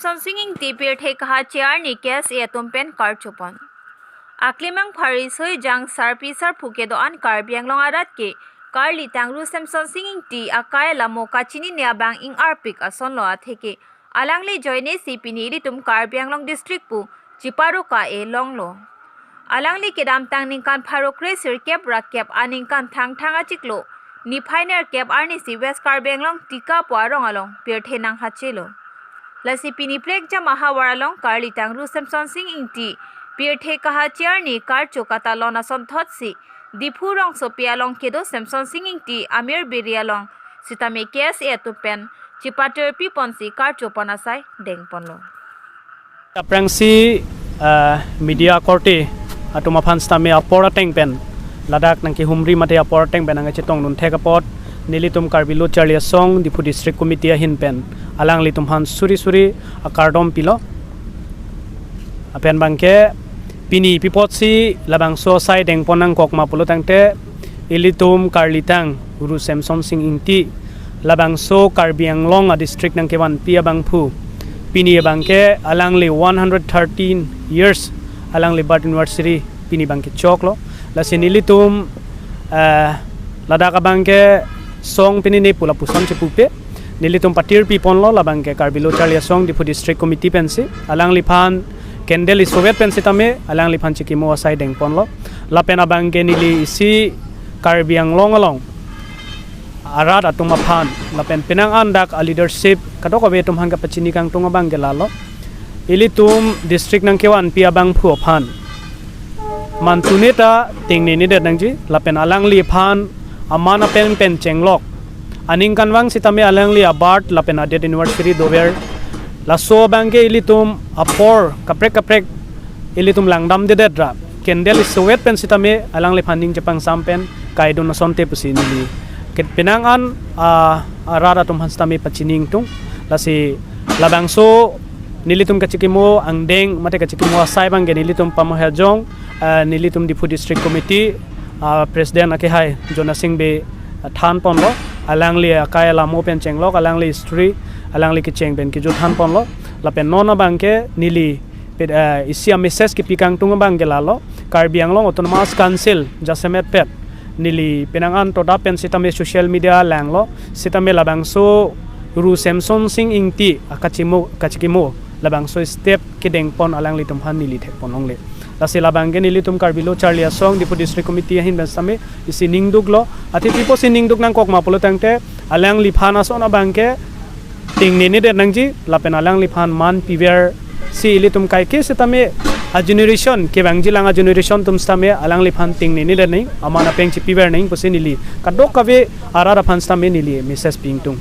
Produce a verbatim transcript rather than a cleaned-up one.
Semson Sing Ingti pirthe kahache arni K S A atum pen karchopon. Aklimang phari soi jang sarpi sarpo kedo-an Karbi Anglong arat ke karlitang Ru Semson Sing Ingti akai alamo kachinine abang ingarpik asonlo atheke alangli ajoinesi pini ilitum Karbi Anglong district pu chiparo ka-e longlo. Alangli kedamtang ningkan pharo kre sirkep ra kep aningkan Thangthang achiklo niphai nerkep arnisi West Karbi Anglong Tika pu arong along pirthe nanghachelo. Lasi pini prekjam ahavar along karlitang Ru Semson Sing Ingti pirthe kahache arni karcho katalon asonthotsi Diphu rongsopi along kedo Semson Sing Ingti amir biri along sitame K S A atum pen chipatirpiponsi karchopon asai dengponlo. Aphrangsi, ah, media akorte atum aphan sitame apor ateng pen, ladak nangkehumri mate apor ateng pen nangkachetongdun thek apot, nelitum Karbi Lo Charli Asong Diphu District Committee ahin pen alanglitum aphan suri suri akardom pilo. Lapen abangke pini pi apotsi labangso asai dengpon nangkok ma pulo tangte, ilitum karlitang Ru Semson Sing Ingti, labangso Karbi Anglong a district nangkevanpi abangphu, pini abangke alangli one hundred thirteen years alangli birth anniversary pini abangke choklo. Lasi nelitum, eh, ladak abangke song pini ne pu lapuson chepupe, nelitum patirpiponlo labangke Karbi Lo Charli Asong Diphu District Committee pensi alangliphan candle isowet pen sitame alangliphan chikimo asai dengponlo. Lapen abangke neli isi Karbi Anglong along arat atum aphan lapen penang an dak a leadership kadokave atum aphan kapachini kangtung abangke lalo. Ilitum district nangkevanpi abangphu aphan mantune ta tingninidet nangji, lapen alangliphan aman apeng pen chenglok aningkanvang sitame alangli a birth lapen a death anniversary dover. Laso abangke ilitum apor kaprek kaprek ilitum langdamdedet ra candle isowet pen sitame alangliphan ning chepangsam pen kaidun asonte pusi neli ke penang an, ah, arat atum aphan sitame pachini ingtung. Lasi labangso nelitum kachikimo angdeng mate kachikimo asai abangke nelitum pamohejong, ah, nelitum Diphu District Committee, ah, President akehai Jonasing Bey, ah, thanponlo. Alangli akai alamo pen chenglok, alangli history, alangli kecheng pen kejut thanponlo. Lapen non abangke neli pet, eh, isi a message kepi kangtung abangke lalo, Karbi Anglong Autonomous Council jasemet pet neli penang an toda pen sitame social media langlo, sitame labangso Ru Semson Sing Ingti akachimo kachikimo labangso step kedengpon alanglitum aphan neli thekpon longle. Lasi labangke nelitum Karbi Lo Charli Asong Diphu District Committee ahin pen sitame isi ningduklo. Athe pi apotsi ningduk nangkok ma pulo tangte, alangliphan ason abangke tingninidet nangji, lapen alangliphan man piversi ilitum kaike sitame a generation kevangjilang a generation atum sitame alangliphan tingninidet nangji, aman apeng chepiver nangji pusi neli kadokave arat aphan sitame neli message pi ingtung.